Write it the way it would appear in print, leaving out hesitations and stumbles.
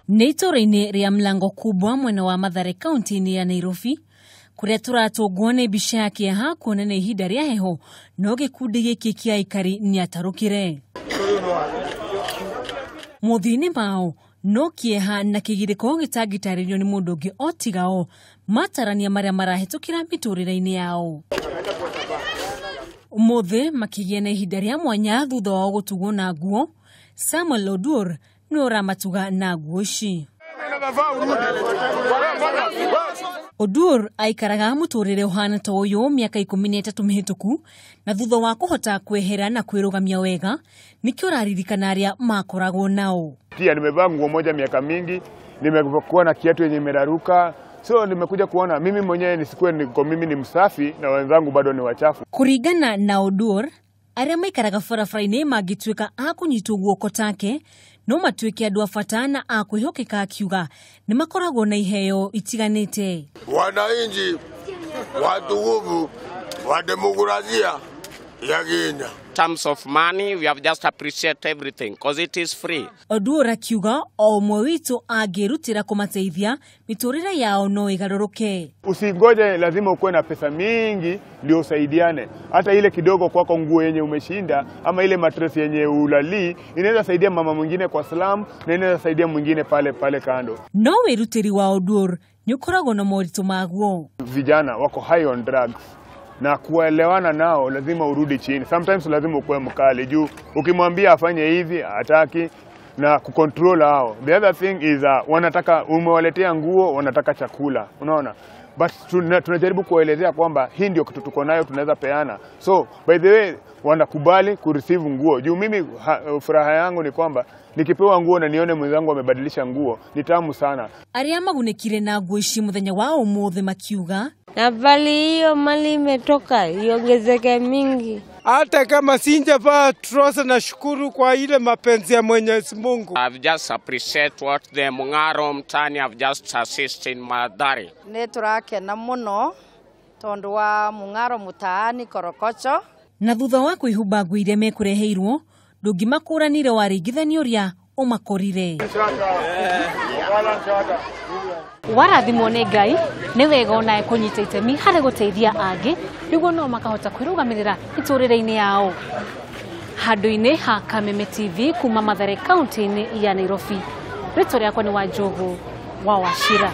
Nĩ itũũra-inĩ rĩa Mlango Kubwa mwena wa Mathare kaunti-inĩ ya Nairobi kũrĩa tũratũngwo nĩ mbica ya kĩeha kuona nĩ ihinda rĩa heho no gĩkundi gĩkĩ kĩa aikari nĩatarũkire. Mothiũ-inĩ mao no kĩeha na kĩgirĩko gĩtangĩtarĩrio nĩ mũndũ ũngĩ o tiga o matarania marĩa marahĩtũkĩra mĩtũrĩre-inĩ yao. Ũmũthĩ makĩgĩa na ihinda rĩa mwanya thutha wao gũtugwo na nguo. Samuel Oduor nĩwe ũramatuga na nguo ici. Oduor aikaraga mũtũrĩre ũhana ta ũyũ mĩaka 13 mĩhĩtũku na thutha wa kũhota kwehera na kwĩrũgamia wega nĩkĩo ũraririkana arĩa makoragwo nao. Pia nimevaa nguo moja miaka mingi, nimekuwa na kiatu yenye imeraruka. So nimekuja kuona mimi mwenyewe nisikuwe niko mimi ni msafi na wenzangu bado ni wachafu. Kuringana na Oduor, arĩa maikaraga barabara-inĩ mangĩtuĩka a kũnyitwo guoko take no matuĩke andũ a bata na a kwĩhokeka, akiuga nĩ makoragwo na iheo itiganĩte. Wananchi watukufu wa demokrasia ya Kenya. Terms of money, we have just appreciate everything because it is free. Oduor akiuga o ũmwe witũ angĩrutĩra kũmateithia mĩtũrĩre yao no ĩgarũrũke. Usingoje lazima ukuwe na pesa mingi ndio usaidiane. Hata ile kidogo kwako, nguo yenye umeshinda ama ile mattress yenye ulali inaweza saidia mama mwingine kwa slum na inaweza saidia mwingine pale pale kando. No wĩrutĩri wa Oduor nĩ ũkoragwo na moritũ maguo. Vijana wako high on drugs na kuelewana nao lazima urudi chini. Sometimes lazima ukuwe mkali juu ukimwambia afanye hivi hataki na kucontrol hao. The other thing is wanataka umewaletea nguo, wanataka chakula, unaona? But tunajaribu kuwaelezea kwamba hii ndio kitu tuko nayo tunaweza peana. So by the way wanakubali kureceive nguo. Juu mimi furaha yangu ni kwamba nikipewa nguo na nione mwenzangu amebadilisha nguo ni tamu sana. Arĩa magunĩkire na nguo ici mũthenya wa ũmũthĩ makiuga na bali hiyo mali imetoka iongezeke mingi. Hata kama sijavaa trouser, nashukuru kwa ile mapenzi ya Mwenyezi Mungu. I've just appreciate what the Mung'aro Mtaani have just assist in Mathare. Nĩ tũrakena mũno tondũ wa Mung'aro Mtaani Korokocho. Na thutha wa kwĩhumba nguo iria mekũreheirwo ndũngĩmakũranire waringithania ũrĩa ũmakorire. Warathimwo nĩ Ngai nĩ wega onawe kũnyita itemi harĩ gũteithia angĩ nĩguo no makahota kwĩrũgamĩrĩra mĩtũrĩre-inĩ yao. Handũ-inĩ ha Kameme TV kuma Mathare kaunti-inĩ ya Nairobi, rĩtwa rĩakwa nĩ Wanjũgũ wa Wachira.